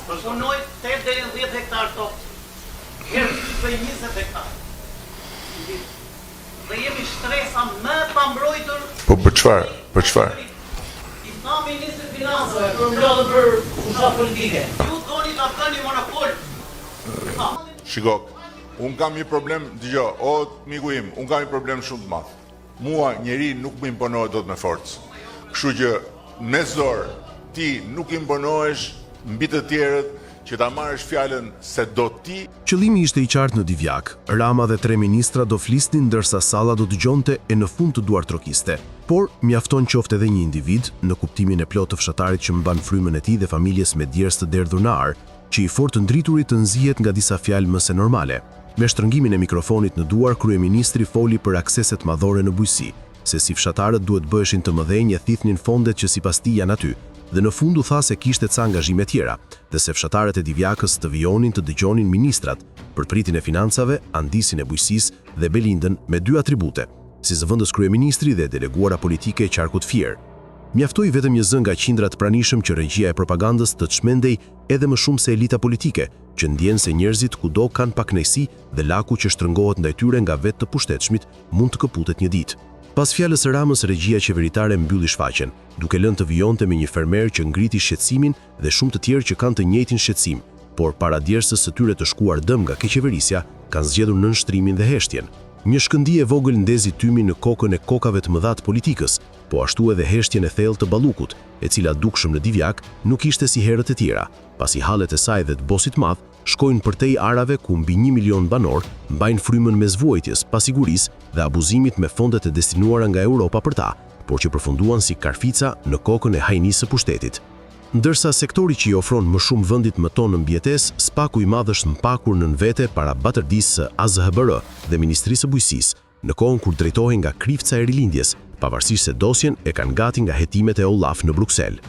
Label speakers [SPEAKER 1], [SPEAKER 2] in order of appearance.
[SPEAKER 1] Punoj 8 deri në 10 hektar tokë. Herë të dytë bëj 20 hektar. Në vit. Dhe jemi shtresa më e pambrojtur.
[SPEAKER 2] Po për çfarë? Për çfarë?
[SPEAKER 1] I tha ministri i Financave kur mblodhën për fushatë politike. Ju doni ta bëni monopol.
[SPEAKER 2] Shiko, unë kam një problem, dëgjo, o miku im, unë kam një problem shumë të madh. Mua njeri nuk më imponohet dot me forcë. Kështu që me zor ti nuk imponohesh mbi të tjerët që ta marrësh fjalën se do ti.
[SPEAKER 3] Qëllimi ishte i qartë në Divjakë, Rama dhe tre ministra do flisnin ndërsa salla do dëgjonte e në fund të duartrokiste. Por, mjafton qoftë edhe një individ, në kuptimin e plotë të fshatarit që mban frymën e tij dhe familjes me djersë të derdhur në arë, që i fortëndrituri të nxihet nga disa fjalë më se normale. Me shtrëngimin e mikrofonit në duar kryeministri foli për akseset madhore në bujqësi, se si fshatarët duhet bëheshin të mëdhenj e thithnin fondet që sipas tij janë aty, dhe në fund u tha se kishte ca angazhime tjera, dhe se fshatarët e Divjakës të vijonin të dëgjonin ministrat, për Pritin e Financave, Andisin e Bujqësisë dhe Belindën me dy atribute, si zëvendës kryeministri dhe e deleguara politike e qarkut Fier. Mjaftoi vetëm një zë nga qindra të pranishëm që regjia e propagandës të çmendej edhe më shumë se elita politike, që ndjen se njerëzit kudo kanë pakënaqësi dhe laku që shtrëngohet ndaj tyre nga vetë të pushtetshmit mund të këputet një ditë. Pas fjalës së Ramës regjia qeveritare mbylli shfaqjen, duke lënë të vijonte me një fermer që ngriti shqetësimin dhe shumë të tjerë që kanë të njëjtin shqetësim, por para djersës së tyre të shkuar dëm nga keqqeverisja, kanë zgjedhur nënshtrimin dhe heshtjen. Një shkëndijë e vogël ndezi tymin në kokën e kokave të mëdha të politikës, po ashtu edhe heshtjen e thellë të Ballukut, e cila dukshëm në Divjakë nuk ishte si herët e tjera, pasi hallet e saj dhe të bosit madh shkojnë përtej arave ku mbi një milion banorë mbajnë frymën mes vuajtjes, pasigurisë dhe abuzimit me fondet e destinuara nga Europa për ta, por që përfunduan si karfica në kokën e hajnisë së pushtetit. Ndërsa sektori që i ofron më shumë vendit mëton në mbijetesë, SPAK-u i madh është mpakur nën vete para batërdisë së AZHBR dhe Ministrisë së Bujqësisë, në kohën kur drejtohej nga krifca e Rilindjes, pavarësisht se dosjen e kanë gati nga hetimet e OLAF në Bruksel.